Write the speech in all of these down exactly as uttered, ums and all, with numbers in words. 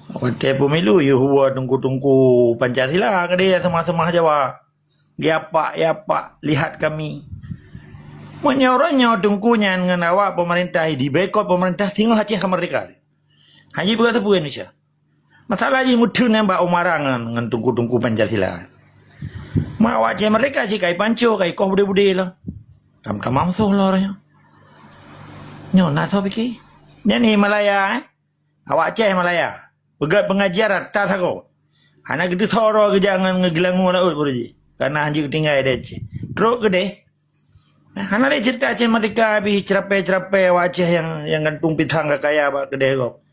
Watèe pemilu, yue huwa teungku-teungku Pancasila keudéh seumah-seumah Jawa. Geuyue apak, geuyue apak, lihat kami. Meunyoe uroe nyoe teungku nyan ngon awak peumeurintah, diboikot peumeurintah, singoh Aceh ka meurdehka. Hana jipeugah sapeue Indonesia. Masalah jih meutheun nyan bak umara ngon, ngon teungku-teungku Pancasila. Meunyoe awak Aceh meurdehka cit ka jipanco, ka jikoh beudé-beudé lom. Tam-, tamong soh lom nyoe. Nyoe na soe pike. Nyan Himalaya, eh. Awak Aceh Malaya. Peugöt pengajian rata sagoe. Hana geuteusoe droe geujak ngon, ngon geulangue laôt baroe jih. Kareuna hanjeuet tinggai di Aceh. Trok keudéh. Hana lé ceurita Aceh Merdeka pih, ceurapée-ceurapée awak Aceh nyang, nyang gantung pisang ka kaya bak keudè gob.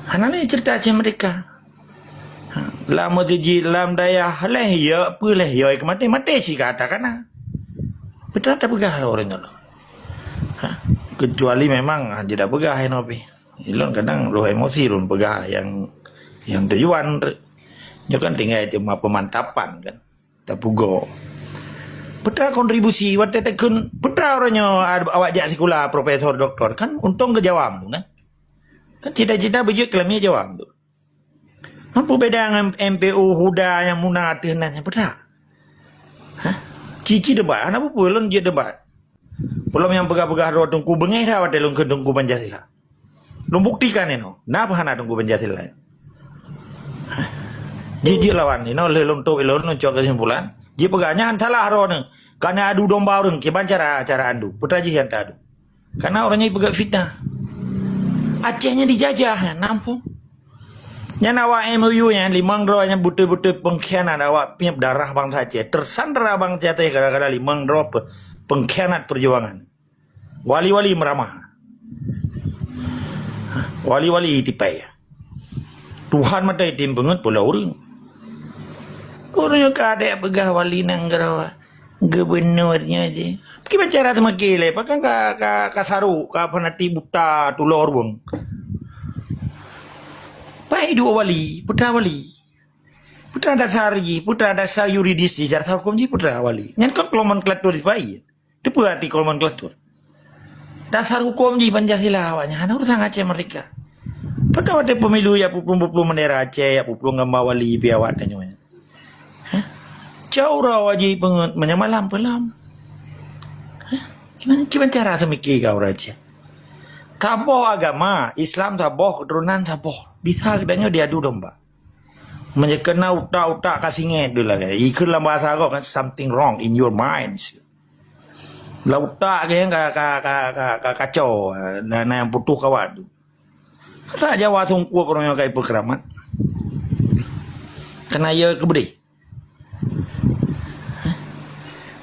Hana lé ceurita Aceh Merdeka. Ha, lam meuseujid, lam dayah, lheuh yo, peue lheuh yo, keu maté, maté cit ka ata kana. Peue teuma tapeugah lé ureueng nyoe. Ha, keucuali memang, ha, jeuet tapeugah inoe pih. Ilôn kadang lôn emosi lôn peugah nyang, nyang tujuan. Nyoe kan tinggai cuma pemantapan kan. Tapugo. Peue teuma kontribusi watèe takheun, peue teuma uroe nyoe awak jak sikula profesor, doktor, kan untông keu Jawa meunan. Kan cita-cita beujeuet keu lamiet Jawa tu. Peue beda ngon M P U, HUDA nyang muna ateueh nan nyan, peue teuma? Hah? Ci-ci debat, hana peue-peue lôn jeuet debat. Peulom nyang peugah-peugah droe teungku, beungéh that watèe lôn kheun teungku Pancasila. Lôn buktikan inoe, na peue hana teungku Pancasila. Jeuet-jeuet lawan inoe, lheuh lôn tôb ilôn, lôn cok keusimpulan. Jipeugah nyan salah droeneuh, ka neuadu domba ureueng, kiban cara, cara adu. Peue teuma jih nyang taadu? Kareuna ureueng nyan jipeugah fitnah. Aceh nyan dijajah, na muphom. Nyan awak M O U nyan, limong droe nyan beutôi-beutôi pengkhianat, awak piep darah bansa Aceh. Tersandra bansa Aceh gara-gara limong droe pe-, pengkhianat perjuangan. Wali-wali meuramah. Wali-wali tipai. Tuhan mata item peungeut pula ureueng. Ureueng ka adek peugah wali nanggroe, gubernur nyoe jih. Kiban cara seumaké lé, pakon ka, ka, ka sarok, ka fanatik buta, tulor ureueng. Pai duek wali, peue teuma wali. Peue teuma dasar jih, peue teuma dasar yuridis jih, dasar hukum jih, peue teuma wali. Nyan kan nomenklatur sipai. Teupeue arti nomenklatur? Dasar hukum jih Pancasila awaknyan, hana urusan Aceh Merdeka. Pakon watèe pemilu jak peuplueng-peuplueng bendera Aceh, jak peuplueng gamba wali pih awak tanyoe nyan. Hah? Cok uroe wajéb peungeut meunyoe malam peulam. Hah? Kiban, kiban cara seumiké keu ureueng Aceh? Saboh agama, Islam saboh, keuturonan saboh. Bisa geutanyoe diadu domba. Meunyoe keunan utak-utak ka singét dulu lagèe. Ikheun lam bahasa Arab kan, something wrong in your minds. Lam utak keuh ka, ka, ka, ka, ka kacau, na, na nyang putôh kawat tu. Masa Jawa sungkup ureueng nyoe ka ipeukeuramat. Keunan ya keubeude.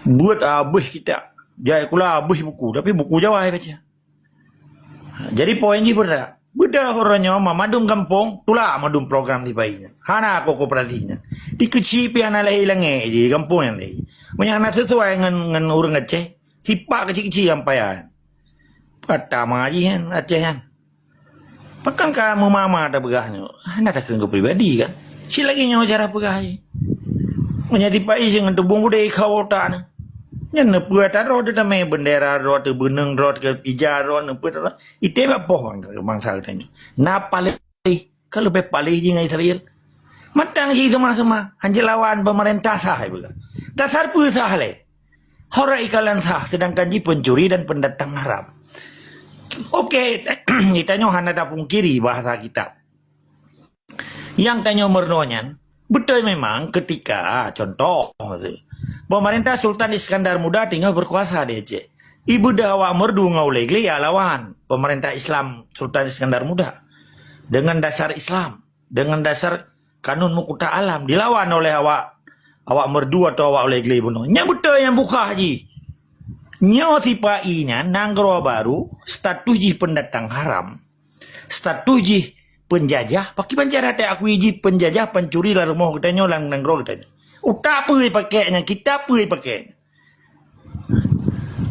Buet habéh kitab. Jai kula habéh buku, tapi buku Jawa ibaca. Jadi poin jih peue teuma? Beudôh uroe nyoe mandum gampông tulak mandum program sipai nyan. Hana koperasi nyan. Di keuchik pih hana lahé langét jih gampông nyan lahé. Meunyo hana sesuai ngon, ngon ureueng Aceh, sipak keuchik-keuchik nyang payah nyan. Peue teuma jih nyan Aceh nyan. Pakon ka meumama tapeugah nyoe? Hana takheun keu pribadi kan? Cit lagèe nyoe cara peugah jih. Meunyo sipai jih ngon tubông beudé keu utak nyan. Nyan neupeue ata droe teutamé bendera droe, teubeuneueng droe, teukeubija droe, neupeue droe. Item bak poh bansa geutanyoe. Na paléh, ka leubeh paléh jih ngon Israel. Mantong jih seumah-seumah, hanjeuet lawan peumeurintah sah ipeugah. Dasar peue sah lé? Hora ikalon sah, seudangkan jih peuncuri dan peundatang haram. Oke, geutanyoe hana tapungkiri bahasa kitab. Nyang tanyoe meurunoe nyan, beutôi memang keutika, contoh, peumeurintah Sultan Iskandar Muda teungoh beukuasa di Aceh. Ibeudôh awak Meurdu ngon Ulee Glé ya lawan peumeurintah Islam Sultan Iskandar Muda. Deungon dasar Islam, deungon dasar kanun meukuta alam, dilawan oleh awak, awak Meurdu atau awak Ulee Glé bunoe. Nyan beutôi nyang bukah jih. Nyoe sipai nyan nanggroe barô, status jih peundatang haram. Status jih peunjajah, pakriban cara teuakui jih peunjajah, pancuri lam rumoh geutanyoe, lam nanggroe geutanyoe. Utak peue ipaké nyan, kitab peue ipaké nyan.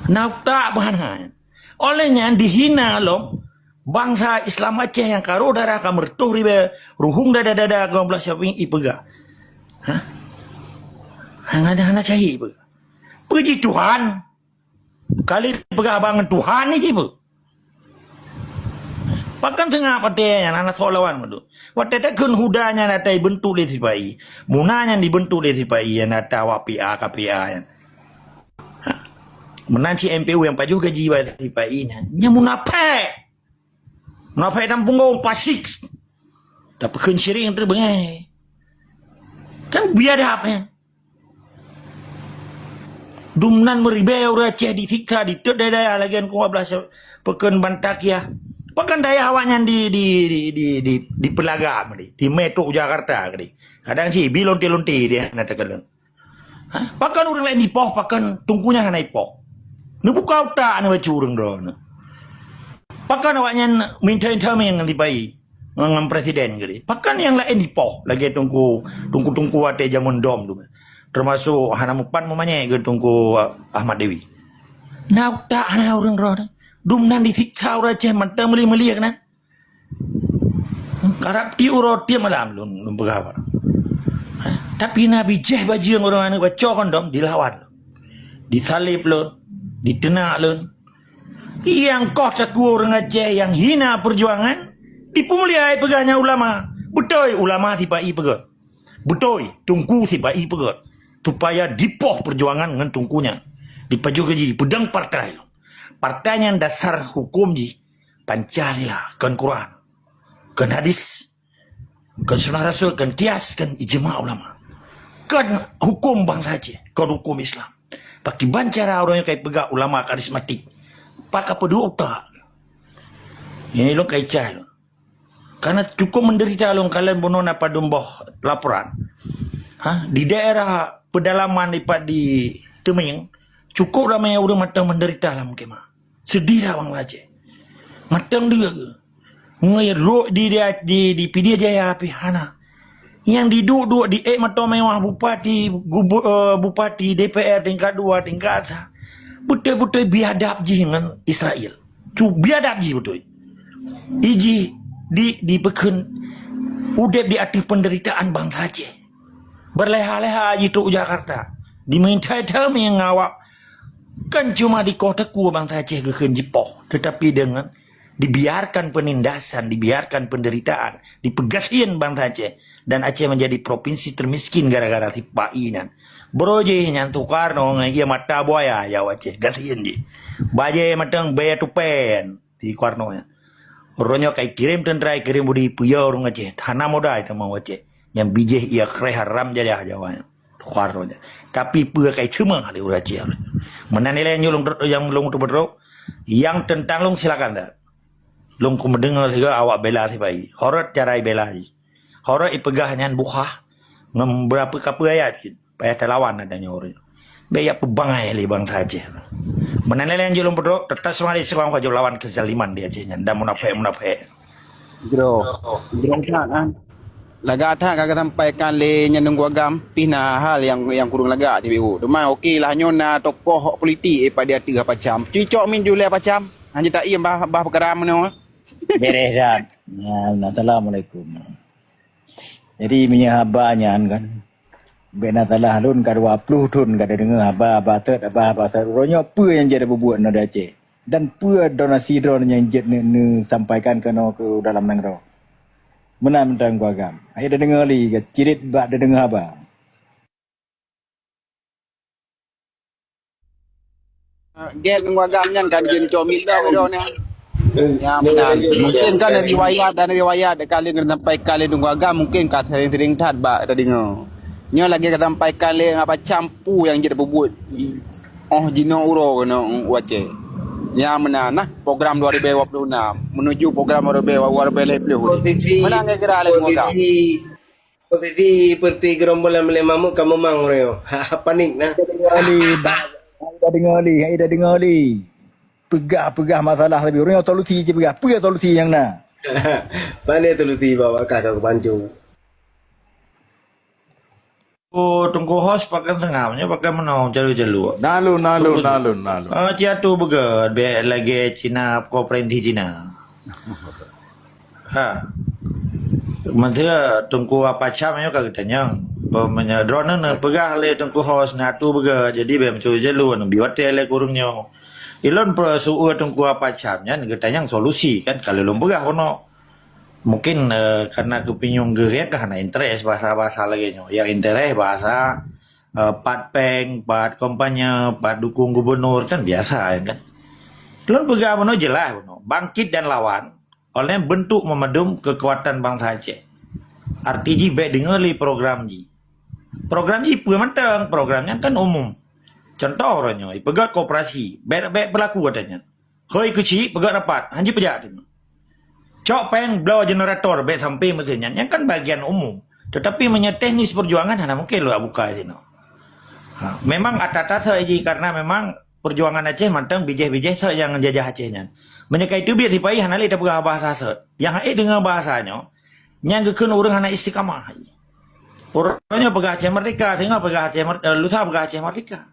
Na utak beuhana nyan. Oleh nyan dihina lom bansa Islam Aceh nyang ka rôh darah, ka meureutôh ribèe, ruhueng dada-dada, gob blaih sampéng ipeugah. Hah? Hana, hana cahé ipeugah. Peue jih Tuhan? Kali peugah bangon Tuhan ni jipeue? Pakon seungab watèe nyan hana soe lawan meudeh. Watèe takheun Huda nyan ata ibeuntuk lé sipa-i. Muna nyan dibeuntuk lé sipa-i nyan ata awak P A K P A nyan. Ha. Meunan cit M P U nyang pajoh gaji bak sipa-i nyan. Nyan munafék. Munafék dan punggong, fasik. Tapeukeun syirik teuk beungéh. Kan biadab nyan. Dumnan meuribèe ureueng Aceh disiksa di tiep dayah-dayah lagèe nyan, peue blaih pakon Bantaqiah. Pakon dayah awaknyan di, di, di, di, di, dipeulaga meudeh, timé trok u Jakarta keudeh. Kadang si ibi lonte-lonte di hana teukeuleueng. Ha? Pakon ureueng laén ipoh, pakon Teungku nyan hana ipoh. Neubuka utak neuh bacut ureueng droeneuh. Pakon awaknyan meuintai-intai ngon sipa-i, ngon presiden keudeh. Pakon nyang laén ipoh lagèe Teungku, teungku-teungku watèe jameun dom tu. Teumasok hana mupat meumanyét keu Teungku Ahmad Dewi. Na utak hana ureueng droeneuh. Dumnan disiksa ureueng Aceh mantong meulih-meulih keunan. Karab tiep uroe tiep malam lôn, lôn peugah bak. Tapi na bijéh bajeueng ureueng aneuk baco kondom dilawan lôn. Disaleb lôn, diteunak lôn. Nyang koh takue ureueng Aceh nyang hina peujuangan, dipeumulia ipeugah nyan ulama. Beutôi ulama sipa-i peugöt. Beutôi teungku sipa-i peugöt. Supaya dipoh peujuangan ngon teungku nyan. Dipajoh gaji, peudong partai lôn. Partai nyan dasar huköm jih Pancasila, kon Quran, kon hadis, kon sunnah Rasul, kon kias, kon ijma ulama, kon huköm bansa Aceh, kon huköm Islam. Pakiban cara ureueng nyoe ka ipeugah ulama karismatik? Pat ka peuduek utak? Ini lôn ka icai lôn. Karena cukup menderita lôn kalon bunoe na padum boh laporan. Ha, di daerah pedalaman dipat di Teumieng, cukup ramai ureueng mantong menderita lam kemah. Seudeh that bansa Aceh. Mantong deuek geuh. Ngon rhot di, di, di, di Pidie Jaya pih hana. Nyang diduek-duek di ék moto mewah bupati, gubu-, eh, bupati, D P R tingkat dua, tingkat sa. Beutôi-beutôi biadab jih ngon Israel. Cu biadab jih beutôi. Iji di, dipeukeun udeb di ateueh penderitaan bansa Aceh. Berleha-leha jitrok u Jakarta. Dimeuintai-tai meu'en ngon awak. Kan cuma di kota ku bansa Aceh geukheun jipoh, tetapi dengan dibiarkan penindasan, dibiarkan penderitaan, dipeugasien bansa Aceh, dan Aceh menjadi provinsi termiskin gara-gara sipa-i nyan. Beurôh jih nyan Soekarno ngon ie mata buaya ya Aceh, gasien jih. Bajée mantong bée tupen. Di Soekarno nyan. Uroe nyoe ka ikirém teuntra, ikirém udi, peue ureuëng Aceh. Hana modai teuma Aceh. Nyang bijéh ia kreh haram jadah Jawa nyan. Soekarno nyan. Tapi peue ka iteuma lé ureuëng Aceh. Meunan ilée nyoe lôn, nyang lôn teupeudroe, nyang teuntang lôn silakan that. Lôn kumeudeungoe sigoe awak bela sipai. Horot cara ibela jih. Horot ipeugah nyan bukhah ngon beurapa kapeue ayat cit. Payah talawan adak nyoe ureuëng. Bék yak peubangai lé bansa Aceh. Meunan lé lôn jeuet lôn peudroe, teutap seumari seurang wajéb lawan keuzaliman di Aceh nyan dan munafék-munafék. Jroh, jroh that, kan? Lagak that ka geusampaikan lé nyan Teungku Agam, pih na hal nyang, nyang kureueng lagak teubiet. Teuma oke lah nyoe na tokoh politik, eh, pat di ateueh Apa Cam. Cucok min ju lé Apa Cam. Hana taiem bah, bah peukara meunoe. Beres that. Nah, assalamualaikum. Jadi, meunyoe haba nyan kan, bék na salah lôn ka dua ploh thon ka tadeungoe haba, haba seuet, haba, haba seuet. Uroe nyoe peue nyang jeuet peubuet nyoe di Aceh? Dan peue donasi droe nyang jeuet neu-, neusampaikan keunoe keu dalam nanggroe? Meunan mantong Teungku Agam. Hai tadeungoe lé, ka cirit bak tadeungoe haba. Gét ngon agam nyan kan jeuet cok mit dah droe nyan. Ya, meunan. Mungkin kan riwayat dan riwayat ka lheueh geusampaikan lé Teungku Agam, mungkin ka sering-sering that bak tadeungoe. Nyoe lagée geusampaikan lé Apa Cam peue nyang jeuet peubuet. Oh, jinoe uroe keunoe u Aceh. Ya, meunan nah, program dua ribu dua puluh enam menuju program dua ribu, dua ribu lima puluh. Posisi, meunan kira-kira lé Teungku Agam. Posisi Posisi seperti gerombolan Malém Mahmud ka meumang uroe nyoe. Ha, ha, panik na. Hai tadeungoe lé, bah, hai tadeungoe lé, hai tadeungoe lé. Peugah-peugah masalah tapi uroe nyoe solusi cit peugah. Peue solusi nyang na? Pane solusi bak kah ka keupancong. Oh, Teungku Hos pakai seungab, nyoe pakai meunoe, jalur-jalur. Nalun, nalun, nalun, nalun. Ah, ci atu beugét, bék lagée Cina, konferensi Cina. Ha. Maksudnya, Teungku Apa Cam nyoe ka geutanyong. Bah, meunyoe droeneuh neupeugah lé Teungku Hos, na atu beugét, jadi bék meucue jalur, neubi watée lé kureueng nyoe. Ilôn pe-, seuôt Teungku Apa Cham nyan geutanyong solusi kan, kalau lôn peugah bunoe. Mungkin, eh, karena keupinyueng geuh nyan ka hana interes bahasa-bahasa lagée nyoe. Yang interes bahasa, eh, pat péng, pat kampanye, pat dukung gubernur kan biasa kan. Lôn peugah bunoe jeulaih bunoe. Bangkit dan lawan oleh bentuk memadum kekuatan bangsa Aceh. Arti jih bék deungoe lé program jih. Program jih peue mantong, program nyan kan umum. Contoh uroe nyoe, ipeugah koperasi, bék, bék peulaku ata nyan. Hôi keuchik, peugah rapat, hanjeuet peujak ata nyan. Cok péng, bloe generator, bék sampai meusén nyan, nyan kan bagian umum. Tetapi meunyoe teknis perjuangan hana mungkin lôn buka sinoe. Ha, memang ata-ata soe jih karena memang perjuangan Aceh mantong bijéh-bijéh soe nyang jajah Aceh nyan. Meunyoe ka itu biet sipai hana lé tapeugah bahasa soe. Nyang hait deungoe bahasa nyoe, nyang geukheun ureuëng hana istiqamah. Uroe nyoe peugah Aceh merdeka, singoh peugah Aceh mer-, eh, lusa peugah Aceh merdeka.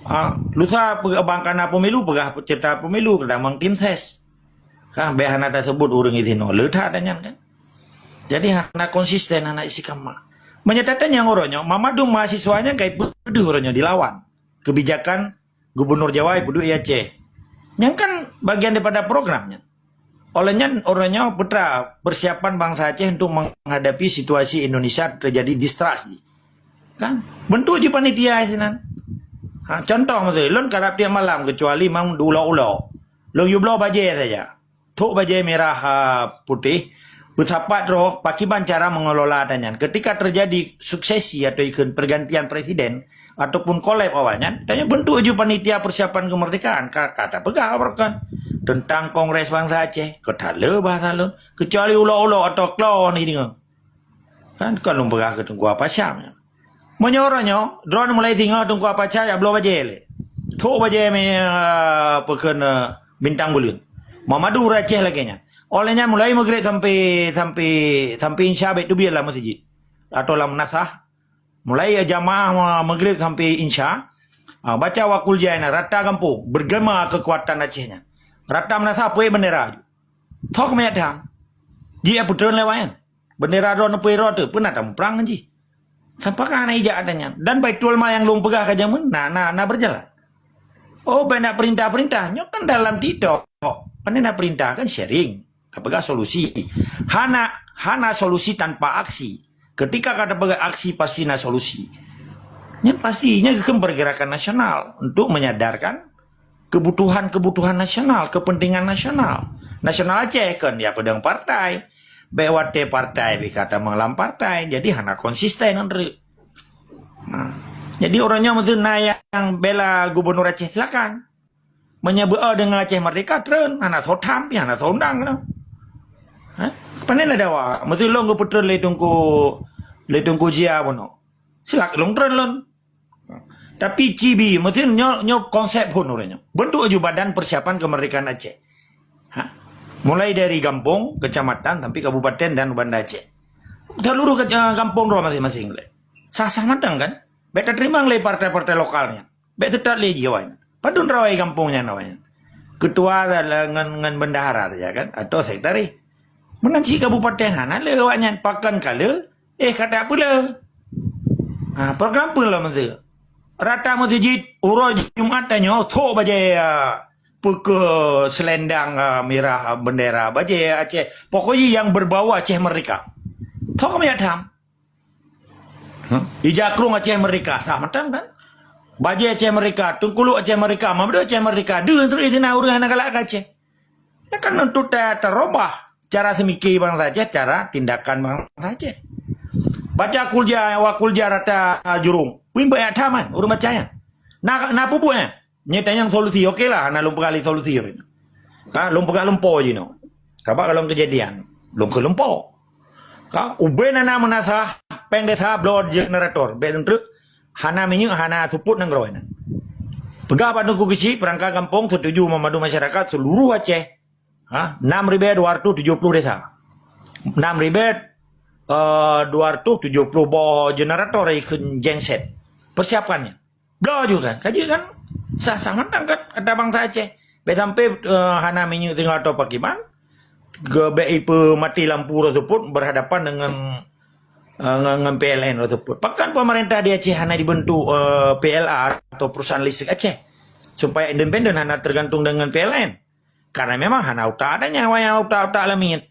Ah, lusa peugah bang kana pemilu, peugah cerita pemilu, keudamang tim ses. Kan, bék hana tasebut ureuëng di sinoe. Le that nyan kan. Jadi hana konsisten, hana istiqamah. Meunyoe tatanyong uroe nyoe, memadum mahasiswa nyan ka ipeudeuh uroe nyoe dilawan. Kebijakan Gubernur Jawa ipeudeuh i Aceh. Nyan kan bagian daripada program nyan. Oleh nyan, uroe nyoe peue teuma persiapan bangsa Aceh untuk menghadapi situasi Indonesia terjadi distrust jih. Kan? Bentuk jih panitia sinan. Ha, contoh miseue, lôn karab tiep malam kecuali mang diulok-ulok. Lôn yue bloe bajée saja. Thok bajée mirah, ha, putéh. Beusapat roh, pakiban cara mengelola ata nyan. Ketika terjadi suksesi atau ikheun pergantian presiden ataupun kolab awaknyan, tanyoe bentuk ju panitia persiapan kemerdekaan. Ka, ka tapeugah awaknyan tentang Kongres Bangsa Aceh, ka that le bahasa lôn. Kecuali ulok-ulok atau klon ni deungoe. Kan, kon lôn peugah keu Teungku Apa Syam nyan. Meunyoe uroe nyoe, droeneuh mulai singoh Teungku Apa Syam jak bloe bajée lé. Thok bajée mi, eh, peukheun, eh, bintang buleuen. Meumadu ureuëng Aceh lagée nyan. Oleh nyan mulai Maghrib sampai, sampai, sampai Insya bék teubiet lam meuseujid. Atau lam meunasah. Mulai jamaah Maghrib sampai Insya, ah, baca Wa Qul Jaa nyan rata gampông, bergema kekuatan Aceh nyan. Rata meunasah peuet bendera ju. Thok meuyak tham. Jih peutreun lé awaknyan. Bendera droeneuh peuet droe teuh, peue na tamuprang ngon jih. Sampakah hana ijak ata nyan. Dan Baitul Mal nyang lôn peugah ka jameun, na, na, na berjalan. Oh, bék na perintah-perintah. Nyoe kan dalam TikTok. Pane na perintah kan sharing. Tapeugah solusi. Hana, hana solusi tanpa aksi. Ketika ka tapeugah aksi, pasti na solusi. Nyan pasti, nyan geukheun pergerakan nasional untuk menyadarkan kebutuhan-kebutuhan nasional, kepentingan nasional. Nasional Aceh kan, ya, peudong partai. Bék watée partai, bék kata mengelam partai. Jadi, hana konsisten, Andre. Nah, jadi, uroe nyoe meuteuna nyang bela gubernur Aceh, silakan. Meunyoe beu deungon Aceh Merdeka, treun. Hana soe tham, hana soe undang, keunoe. Ha? Pane na dawa? Meuteuna lôn geupeutreun lé Teungku, lé Teungku Jia bunoe. Silakan lôn treun lôn. Tapi cibi, meuteuna nyoe, nyoe konsep phon uroe nyoe. Bentuk ju Badan Persiapan Kemerdekaan Aceh. Ha? Mulai dari gampông, kecamatan, sampai kabupaten dan Banda Aceh. Seluruh ke-, eh, gampông droe masing-masing lé. Sah-sah mantong kan? Bék tateurimong lé partai-partai lokal nyan. Bék teutat lé jih awaknyan. Padum droe gampông nyan awaknyan. Ketua ngon, ngon bendahara saja kan? Atau sekretaris. Meunan cit kabupaten hana le awaknyan. Pakon ka le, eh, ka tapeule. Ha, program peue lom tu? Rata meuseujid, uroe Jumat tanyoe, thok bajée, ah, peukeuh selendang, ah, mirah, ah, bendera, bajée Aceh. Pokoknya yang berbau Aceh Merdeka. Thok meuyak tham. Hmm? Ija krueng Aceh Merdeka, sah mantong kan? Bajée Aceh Merdeka, teungkulok Aceh Merdeka, meubeudoe Aceh Merdeka, deuh treuk itina ureuëng hana galak keu Aceh. Nyan kan untuk ta-, tarubah cara seumiké bansa Aceh, cara tindakan bansa Aceh. Baca kulja, wa kulja rata jurong. Puin beuet that man, ureuëng baca nyan. Na, na peubuet nyan. Nyoe tanyong solusi, oke lah, hana lôn peugah lé solusi. Ka lôn peugah lumpo jinoe. Sabab ka lôn kejadian, lôn keu lumpo. Ka ubé nana meunasah, péng desa bloe generator, bék treuk, hana minyeuk, hana seupôt nanggroe nyan. Peugah bak Teungku Keuchik, perangkat gampông setuju meumadu masyarakat seluruh Aceh. Ha, enam ribèe dua ratus tujuh puluh desa. Enam ribèe, eh, dua ratus tujuh puluh boh generator ikheun genset. Persiapkan nyan. Bloe ju kan. Ka jeuet kan? Sah-sah mantong kan ata bansa Aceh. Bék sampai, eh, hana minyeuk singoh atau pakiban. Ge-, bék ipeumati lampu roh seupôt berhadapan dengan, eh, ngon, ngon P L N roh seupôt. Pakon pemerintah di Aceh hana dibentuk, eh, P L A atau perusahaan listrik Aceh? supaya independen, hana tergantung dengan P L N. Karena memang hana utak adanya, wayang utak-utak lamiet.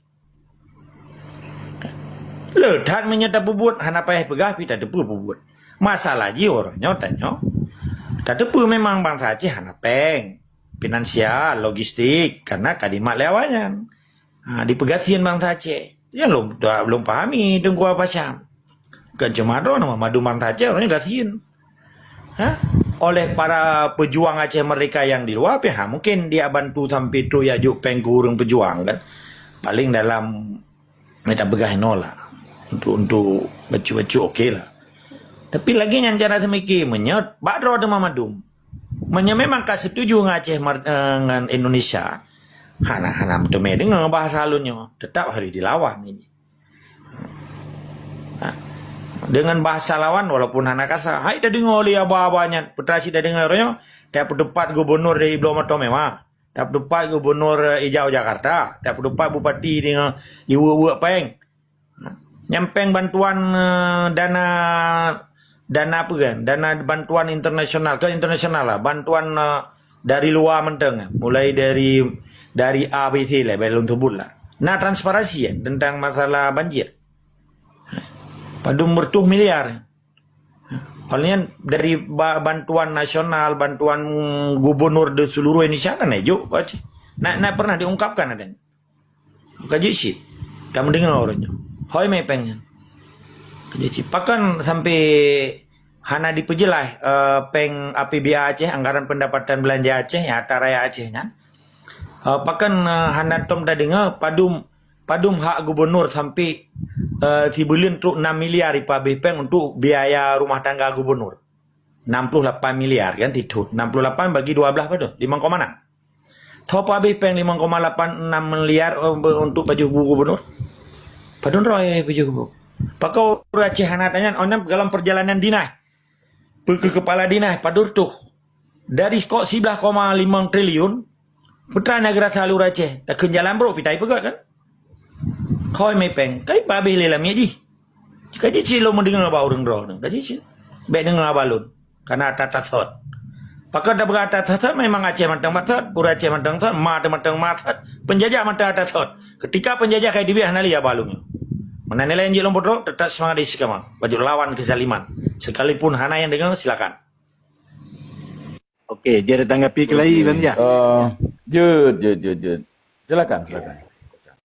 Le that meunyoe tapeubuet, hana payah peugah pih tateupeue peubuet. Masalah jih uroe nyoe tanyoe, tateupeue memang bansa Aceh hana péng, finansial, logistik, karena kalimat lé awaknyan. Ha, dipeugasien bansa Aceh. Nyan lôn, lôn pahami Teungku Abah Syam. Bukan cuma droe nama mandum bansa Aceh, uroe nyoe gasien. Ha? Oleh para pejuang Aceh Merdeka yang di luar, pih ha, mungkin dia bantu sampai trok jak jok péng keu ureuëng pejuang kan. Paling dalam mita peugah inoe lah. Untuk, untuk bacut-bacut okey lah. Tapi lagée nyan cara seumiké, meunyoe bak droe teuma mandum. Meunyoe memang ka setuju ngon Aceh Mer-, eh, ngon Indonesia, hana, hana meuteumé deungoe bahasa lôn nyoe. Tetap harus dilawan ini. Ha. Dengan bahasa lawan walaupun hana kasa. Hai tadeungoe lé aba-aba nyan, peue teuma cit tadeungoe uroe nyoe, tapeuteupat gubunur di Bloe Mantong Mewah, tapeuteupat gubunur, eh, ijak u Jakarta, tapeuteupat bupati deungoe iweuek-weuek péng. Nyan péng bantuan, eh, dana, dana apa kan? Dana bantuan internasional, ke internasional lah, bantuan, eh, dari luar mantong, mulai dari, dari A B C lah, bèk lôn sebut lah. Na transparansi kan tentang masalah banjir. Padum reutôh miliar. Awalnya dari ba-, bantuan nasional, bantuan gubernur di seluruh Indonesia kan ejok. Na, na pernah diungkapkan ada. Ka jeuet cit. Ka meudeungoe ureuëng nyoe. Hôi mé péng nyan. Ka jeuet cit. Pakon sampai hana dipeujeulaih, eh, péng A P B A Aceh, anggaran pendapatan belanja Aceh, nyang harta raya Aceh nyan. Eh, pakon, eh, hana tom tadeungoe padum, padum hak gubernur sampai, eh, sibuleuen trok enam miliar ipabeh péng untuk biaya rumah tangga gubernur. Enam puluh lapan miliar kan, titun. Enam puluh lapan bagi dua belas padum? Limong koma enam. Tho pabeh péng limong koma lapan enam miliar, eh, be-, untuk pajoh bu gubernur. Padum droe pajoh bu. Pakon ureuëng Aceh hana tanyong, oh, nyan dalam perjalanan dinas. Pe-, ke kepala dinas, padum reutôh. Dari kok siblaih koma limong triliun, peue teuma na geurasa lé ureuëng Aceh, takheun jalan brok pih tapeugah kan? Hôi mé péng, kai pabeh lé lamiet jih. Ka jeuet cit lôn meudeungoe bak ureuëng droeneuh, ka jeuet cit. Bèk deungoe haba lôn, kana ata-ata sot. Pakon tapeugah ata-ata sot, memang Aceh mantong mat sot, ureuëng Aceh mantong sot, ma teuh mantong mat sot, penjajah mantong ata sot. Ketika penjajah ka jiteubiet hana lé haba lôn nyoe. Meunan ilée jeuet lôn peutrok, teutap seumangat di sikeumang. Bajok lawan kezaliman. Sekalipun hana nyang deungoe, silakan. Okey, jeuet ditanggapi keulai, Bang Jah. Eh, jeuet, jeuet, jeuet, jeuet. Silakan, silakan.